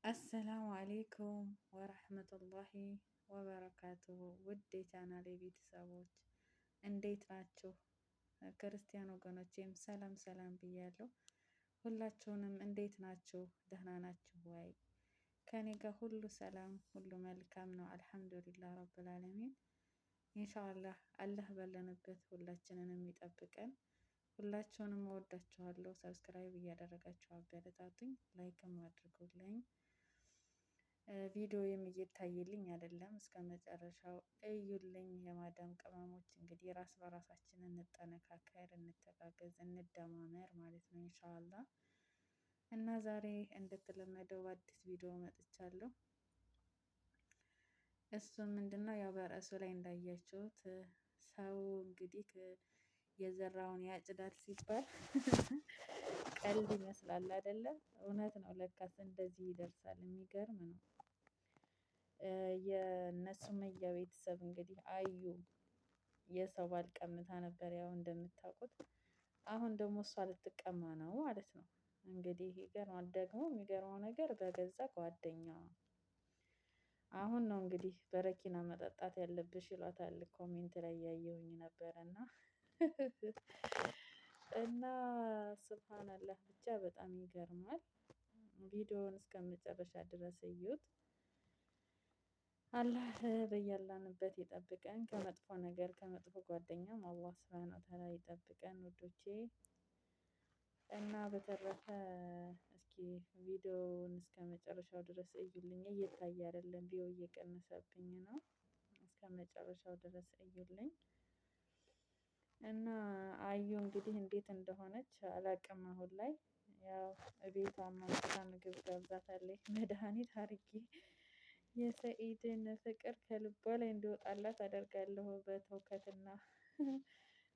አሰላሙ አሌይኩም ወረህመቱላሂ ወበረካቱሁ። ውድ የቻናሌ ቤተሰቦች እንዴት ናችሁ? ክርስቲያን ወገኖቼም ሰላም ሰላም ብያለሁ። ሁላችሁንም እንዴት ናችሁ? ደህና ናችሁ ወይ? ከኔ ጋር ሁሉ ሰላም፣ ሁሉ መልካም ነው። አልሐምዱሊላህ ረብል ዓለሚን። ኢንሻአላህ አላህ ባለንበት ሁላችንንም ይጠብቀን። ሁላችሁንም እወዳችኋለሁ። Subscribe እያደረጋችሁ አበረታቱኝ፣ like ም አድርጉልኝ። ቪዲዮም እየታየልኝ አይደለም፣ እስከ መጨረሻው እዩልኝ። የማዳም ቅመሞች እንግዲህ ራስ በራሳችን እንጠነካከር፣ እንተጋገዝ፣ እንደማመር ማለት ነው ኢንሻአላህ። እና ዛሬ እንደተለመደው በአዲስ ቪዲዮ መጥቻለሁ። እሱም ምንድነው ያው በርዕሱ ላይ እንዳያችሁት ሰው እንግዲህ የዘራውን ያጭዳል ሲባል ቀልድ ይመስላል አይደለም? እውነት ነው። ለካስ እንደዚህ ይደርሳል። የሚገርም ነው። የእነ ሱመያ ቤተሰብ እንግዲህ አዩ የሰው ባል ቀምታ ነበር፣ ያው እንደምታውቁት። አሁን ደግሞ እሷ ልትቀማ ነው ማለት ነው። እንግዲህ ይገርማል። ደግሞ የሚገርመው ነገር በገዛ ጓደኛዋ። አሁን ነው እንግዲህ በረኪና መጠጣት ያለብሽ ይሏታል። Comment ላይ ያየሁኝ ነበር እና እና ሱብሃንአላህ ብቻ በጣም ይገርማል። ቪዲዮውን እስከ መጨረሻ ድረስ እዩት። አላህ በያላንበት ይጠብቀን ከመጥፎ ነገር ከመጥፎ ጓደኛም አላህ ሱብሃነሁ ወተዓላ ይጠብቀን ውዶቼ። እና በተረፈ እስኪ ቪዲዮውን እስከ መጨረሻው ድረስ እዩልኝ። እየታየ አይደለም፣ view እየቀነሰብኝ ነው። እስከ መጨረሻው ድረስ እዩልኝ። እና አዩ እንግዲህ እንዴት እንደሆነች አላቅም። አሁን ላይ ያው እቤቷ አምጥታ ምግብ ጋብዛታለች። መድኃኒት አርጌ የሰኢድን ፍቅር ከልቧ ላይ እንዲወጣላት አደርጋለሁ በትውከትና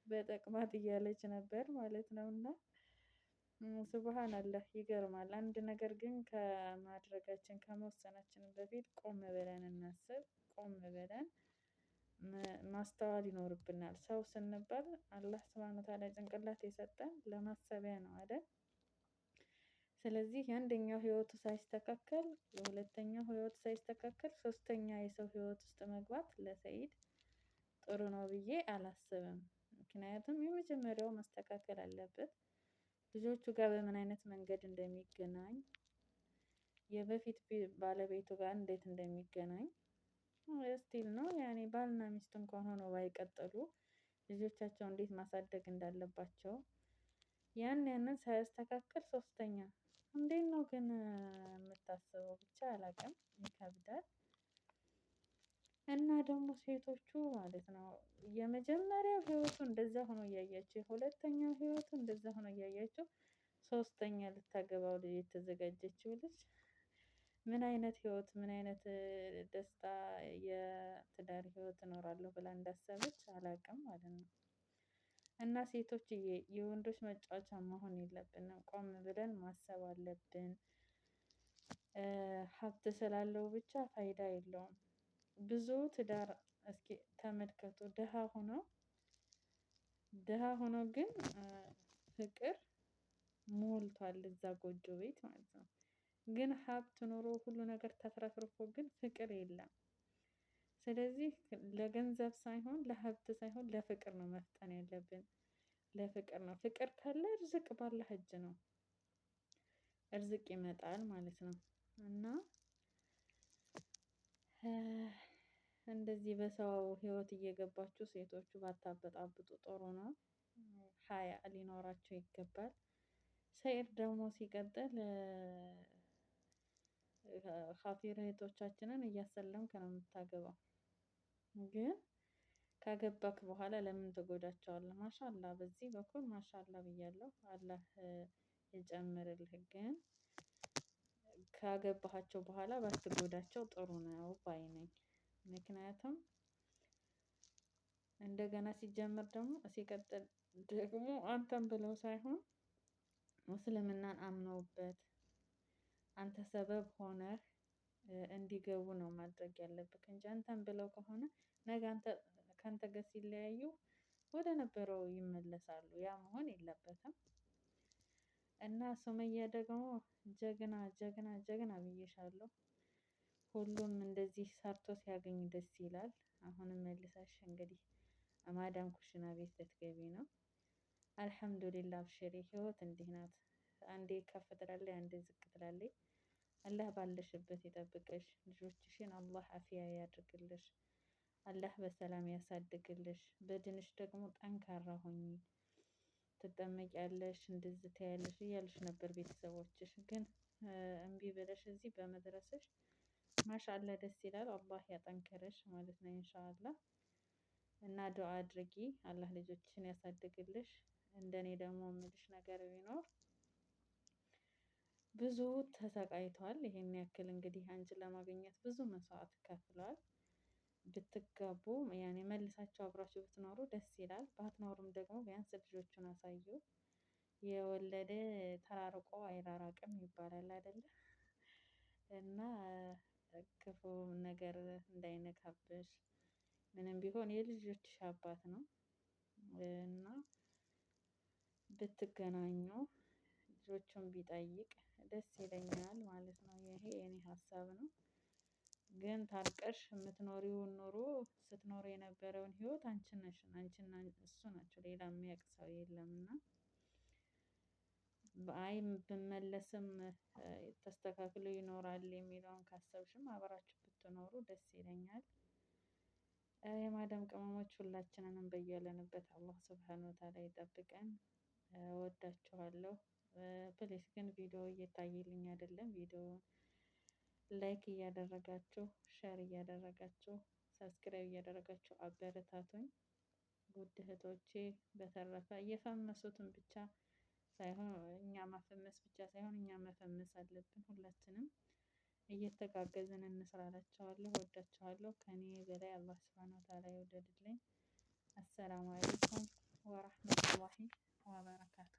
በጠቅማት እያለች ነበር ማለት ነው። እና ሱብሃን አላህ ይገርማል። አንድ ነገር ግን ከማድረጋችን ከመወሰናችን በፊት ቆም ብለን እናስብ። ቆም ብለን ማስተዋል ይኖርብናል። ሰው ስንባል አላህ ሱብሃነሁ ወተዓላ ጭንቅላት የሰጠን ለማሰቢያ ነው አይደል? ስለዚህ የአንደኛው ህይወቱ ሳይስተካከል የሁለተኛው ህይወት ሳይስተካከል ሶስተኛ የሰው ህይወት ውስጥ መግባት ለሰኢድ ጥሩ ነው ብዬ አላስብም። ምክንያቱም የመጀመሪያው መስተካከል አለበት። ልጆቹ ጋር በምን አይነት መንገድ እንደሚገናኝ፣ የበፊት ባለቤቱ ጋር እንዴት እንደሚገናኝ still ነው ያኔ ባልና ሚስት እንኳን ሆነው ባይቀጥሉ ልጆቻቸው እንዴት ማሳደግ እንዳለባቸው ያንን ሳያስተካክል ሶስተኛ እንዴት ነው ግን የምታስበው? ብቻ አላውቅም፣ ይከብዳል። እና ደግሞ ሴቶቹ ማለት ነው የመጀመሪያው ህይወቱ እንደዛ ሆኖ እያያቸው፣ የሁለተኛው ህይወቱ እንደዛ ሆኖ እያያቸው፣ ሶስተኛ ልታገባው የተዘጋጀችው ልጅ ምን አይነት ህይወት ምን አይነት ደስታ የትዳር ህይወት እኖራለሁ ብላ እንዳሰበች አላውቅም ማለት ነው። እና ሴቶችዬ የወንዶች መጫወቻ መሆን የለብንም። ቆም ብለን ማሰብ አለብን። ሀብት ስላለው ብቻ ፋይዳ የለውም። ብዙ ትዳር እስኪ ተመልከቱ። ድሃ ሆኖ ድሃ ሆኖ ግን ፍቅር ሞልቷል እዛ ጎጆ ቤት ማለት ነው። ግን ሀብት ኖሮ ሁሉ ነገር ተትረፍርፎ ግን ፍቅር የለም። ስለዚህ ለገንዘብ ሳይሆን ለሀብት ሳይሆን ለፍቅር ነው መፍጠን ያለብን። ለፍቅር ነው። ፍቅር ካለ እርዝቅ ባላህ እጅ ነው። እርዝቅ ይመጣል ማለት ነው። እና እንደዚህ በሰው ህይወት እየገባችሁ ሴቶቹ ባታበጣብጡ ጥሩ ነው። ሀያ ሊኖራቸው ይገባል። ሰኢድ ደግሞ ሲቀጥል ካፊር እህቶቻችንን እያሰለምክ ነው የምታገባው። ግን ካገባክ በኋላ ለምን ትጎዳቸዋለህ? ማሻላ በዚህ በኩል ማሻላ ብያለሁ። አላህ ይጨምርልህ። ግን ካገባሃቸው በኋላ ባትጎዳቸው ጥሩ ነው ባይ ነኝ። ምክንያቱም እንደገና ሲጀምር ደግሞ ሲቀጥል ደግሞ አንተን ብለው ሳይሆን እስልምናን አምነውበት አንተ ሰበብ ሆነህ እንዲገቡ ነው ማድረግ ያለብህ እንጂ አንተን ብለው ከሆነ ነገ አንተ ካንተ ጋር ሲለያዩ ወደ ነበረው ይመለሳሉ። ያ መሆን የለበትም። እና ሱመያ ደግሞ ጀግና ጀግና ጀግና ብዬሻለሁ። ሁሉም እንደዚህ ሰርቶ ሲያገኝ ደስ ይላል። አሁንም መልሰሽ እንግዲህ ማዳም ኩሽና ቤት ልትገቢ ነው። አልሐምዱሊላ አብሽሪ፣ ህይወት እንዲህ ናት። አንዴ ከፍ ትላለች፣ አንዴ ዝቅ ትላለች። አላህ ባለሽበት ይጠብቅሽ። ልጆችሽን አላህ አፊያ ያድርግልሽ። አላህ በሰላም ያሳድግልሽ። በድንሽ ደግሞ ጠንካራ ሁኚ። ትጠመቂያለሽ፣ እንደዚህ ትያለሽ እያሉሽ ነበር ቤተሰቦችሽ። ግን እምቢ ብለሽ እዚህ በመድረስሽ ማሻአላህ ደስ ይላል። አላህ ያጠንክርሽ ማለት ነው ኢንሻአላህ። እና ዱአ አድርጊ፣ አላህ ልጆችሽን ያሳድግልሽ። እንደኔ ደግሞ የምልሽ ነገር ቢኖር ብዙ ተሰቃይቷል። ይሄን ያክል እንግዲህ አንቺን ለማግኘት ብዙ መስዋዕት ከፍሏል። ብትጋቡ ያኔ መልሳችሁ አብራችሁ ብትኖሩ ደስ ይላል። ባትኖሩም ደግሞ ቢያንስ ልጆቹን አሳዩ። የወለደ ተራርቆ አይራራቅም ይባላል አይደለ? እና ክፉ ነገር እንዳይነካብሽ ምንም ቢሆን የልጆችሽ አባት ነው እና ብትገናኙ ልጆቹን ቢጠይቅ ደስ ይለኛል ማለት ነው። ይሄ የኔ ሀሳብ ነው። ግን ታርቀሽ የምትኖሪውን ኑሮ ስትኖሪ የነበረውን ህይወት አንቺ ነሽ አንቺና እሱ ናቸው። ሌላ የሚያውቅ ሰው የለምና። አይ ብመለስም ተስተካክሎ ይኖራል የሚለውን ካሰብሽም አብራችሁ ብትኖሩ ደስ ይለኛል። የማዳም ቅመሞች ሁላችንንም በያለንበት አላህ ሱብሃነሁ ወተዓላ ይጠብቀን። እወዳችኋለሁ። Please ግን ቪዲዮ እየታየልኝ አይደለም። ቪዲዮ like እያደረጋችሁ፣ share እያደረጋችሁ፣ subscribe እያደረጋችሁ አበረታቱኝ ውድ እህቶቼ። በተረፈ እየፈመሱትን ብቻ ሳይሆን እኛ ማፈመስ ብቻ ሳይሆን እኛ መፈመስ አለብን። ሁላችንም እየተጋገዝን እንስራ እላችኋለሁ። እወዳችኋለሁ። ከኔ በላይ አላህ ሱብሃነሁ ወተዓላ ይውደድልኝ። አሰላሙ አለይኩም ወራህመቱላሂ ወበረካቱ።